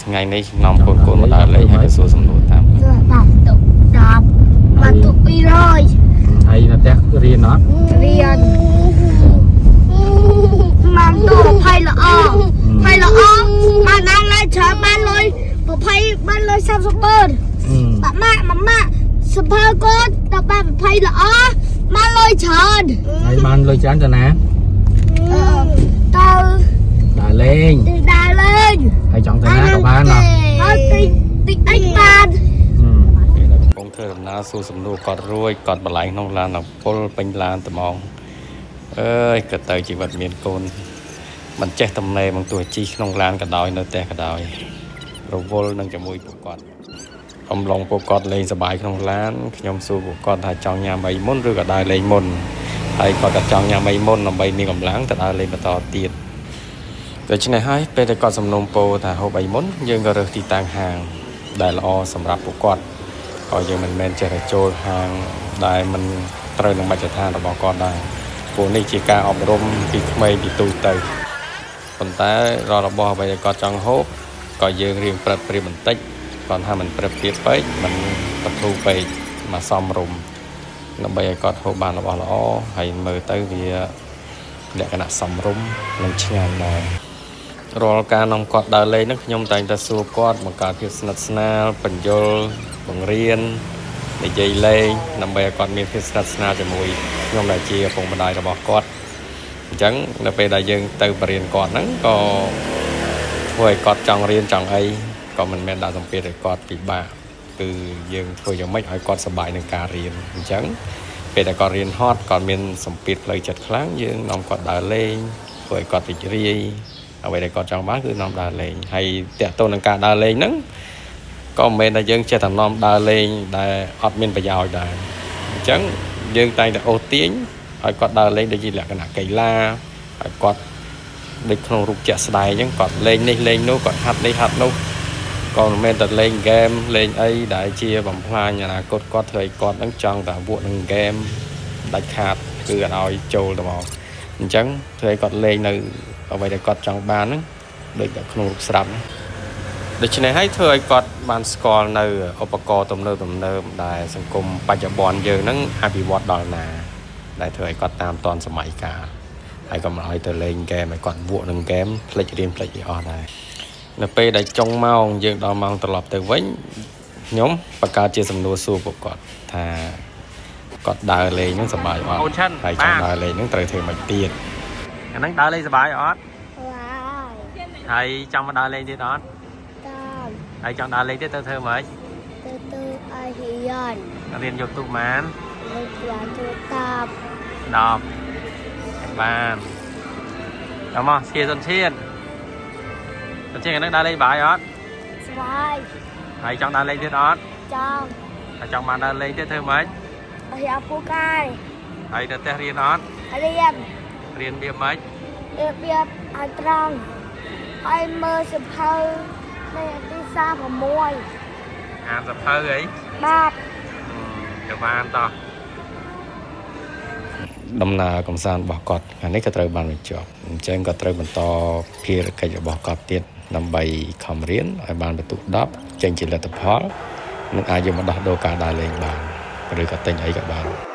ថ្ងៃនេះនាំកូនកូនមកដើរលេងហើយក៏សួរសំណួរតាម បាទទុក10បាទទុក200 ហើយនៅផ្ទះរៀនអត់ រៀនបានទូ20ល្អ20ល្អបានដល់ឡើយច្រើនបានលុយ20បានលុយ30ម៉ឺនបាក់ម៉ាក់ម៉ាក់ម៉ាក់សភៅកូនដល់បាន20ល្អបានលុយច្រើន ហើយបានលុយច្រើនទៅណា អឺទៅ ដើរលេង ទៅដើរលេង ហើយចង់ទៅណាក៏បានអត់ ហើយទិញទិញអីបាន ពេលដែលកំពុងធ្វើដំណើរសួរសំណួរគាត់រួចគាត់បន្លែងក្នុងឡានដល់ពុលពេញឡានត្មងអើយក៏ទៅជីវិតមានកូនមិនចេះតំណេមកទោះជីក្នុងឡានក៏ដោយនៅផ្ទះក៏ដោយរវល់នឹងជាមួយពួកគាត់អំឡុងពួកគាត់លេងសប្បាយក្នុងឡានខ្ញុំសួរពួកគាត់ថាចង់ញ៉ាំអីមុនឬក៏ដើរលេងមុនហើយគាត់ក៏ចង់ញ៉ាំអីមុនដើម្បីមានកម្លាំងទៅដើរលេងបន្តទៀតដូច្នេះហើយពេលដែលគាត់សំណូមពរថាហូបអីមុនយើងក៏រើសទីតាំងហាងដែលល្អសម្រាប់ពួកគាត់ ក៏យើងមិនមែនចេះតែចូលហាងដែលមិនត្រូវនឹងមជ្ឈដ្ឋានរបស់គាត់ដែរព្រោះនេះជាការអប់រំពីក្មេងពីទូទៅប៉ុន្តែរាល់របស់អ្វីដែលគាត់ចង់ហូបក៏យើងរៀងព្រឹតព្រាបបន្តិចគាត់ថាមិនព្រឹតព្រាបពេកមិនបធូរពេកមកសមរម្យដើម្បីឲ្យគាត់ហូបបានរបស់ល្អហើយមើលទៅវាលក្ខណៈសមរម្យនិងឆ្ងាញ់ដែរ រាល់ការនាំគាត់ដើរលេងហ្នឹងខ្ញុំតែងតែសួរគាត់បង្កើតភាពស្និទ្ធស្នាលបញ្យលបង្រៀននិយាយលេងដើម្បីឲ្យគាត់មានភាពស្និទ្ធស្នាលជាមួយខ្ញុំដែលជាឪពុកម្ដាយរបស់គាត់អញ្ចឹងនៅពេលដែលយើងទៅបរៀនគាត់ហ្នឹងក៏ធ្វើឲ្យគាត់ចង់រៀនចង់អីក៏មិនមែនដាក់សម្ពាធឲ្យគាត់ពិបាកគឺយើងធ្វើយ៉ាងម៉េចឲ្យគាត់សប្បាយនឹងការរៀនអញ្ចឹងពេលដែលគាត់រៀនហត់គាត់មានសម្ពាធផ្លូវចិត្តខ្លាំងយើងនាំគាត់ដើរលេងធ្វើឲ្យគាត់រីករាយ អ្វីដែលគាត់ចង់បានគឺនាំដើរលេងហើយតាក់ទងនឹងការដើរលេងហ្នឹងក៏មិនមែនថាយើងចេះតែនាំដើរលេងដែលអត់មានប្រយោជន៍ដែរអញ្ចឹងយើងតែងតែអូសទាញឲ្យគាត់ដើរលេងដូចជាលក្ខណៈកីឡាឲ្យគាត់ដូចក្នុងរូបជាក់ស្ដែងអញ្ចឹងគាត់លេងនេះលេងនោះគាត់ហាត់នេះហាត់នោះក៏មិនមែនតែលេងហ្គេមលេងអីដែលជាបំផ្លាញអនាគតគាត់ធ្វើឲ្យគាត់នឹងចង់តែវក់នឹងហ្គេមដាច់ខាតគឺអត់ឲ្យចូលទៅមកអញ្ចឹងធ្វើឲ្យគាត់លេងនៅ អ្វីដែលគាត់ចង់បានហ្នឹងដូចតែក្នុងរូបស្រាប់ហ្នឹងដូច្នេះហើយធ្វើឲ្យគាត់បានស្គាល់នៅឧបករណ៍ទំនើបទំនើបដែលសង្គមបច្ចុប្បន្នយើងហ្នឹងអភិវឌ្ឍដល់ណាដែលធ្វើឲ្យគាត់តាមទាន់សម័យកាលហើយក៏មិនឲ្យទៅលេងហ្គេមឲ្យគាត់វក់នឹងហ្គេមភ្លេចរៀនភ្លេចអីអស់ដែរនៅពេលដែលចុងម៉ោងយើងដល់ម៉ោងត្រឡប់ទៅវិញខ្ញុំបង្កើតជាសំណួរសួរពួកគាត់ថាគាត់ដើរលេងហ្នឹងសប្បាយអត់ អូនឆិន ហើយចង់ដើរលេងហ្នឹងត្រូវធ្វើម៉េចទៀត អាហ្នឹងដើរលេងសប្បាយអត់ វ៉ាវ ហើយចង់មកដើរលេងទៀតអត់ តាម ហើយចង់ដើរលេងទៀតទៅធ្វើម៉េច ទៅទៅឲ្យរៀន រៀនយកទូកម៉ាន លើកបានទៅតាប 10បានដល់មកសៀសុនឈៀនសុនឈៀនអាហ្នឹងដើរលេងសប្បាយអត់ ស្វាយ ហើយចង់ដើរលេងទៀតអត់ ចង់ ហើយចង់បានដើរលេងទៀតធ្វើម៉េច រៀនពូកែ ហើយទៅផ្ទះរៀនអត់ រៀន រៀនវាម៉េច របៀបឲ្យត្រង់ហើយមើលសភៅនៃទីសា6 អានសភៅអី បាទ ទៅបានតោះ ដំណើរកំសាន្តរបស់គាត់ថ្ងៃនេះក៏ត្រូវបានបញ្ចប់អញ្ចឹងក៏ត្រូវបន្តភារកិច្ចរបស់គាត់ទៀតដើម្បីខំរៀនឲ្យបានបន្ទុក10ចេញជាលទ្ធផលនិងអាចយកមកដោះដូរការដើរលេងបានឬក៏ទិញអីក៏បាន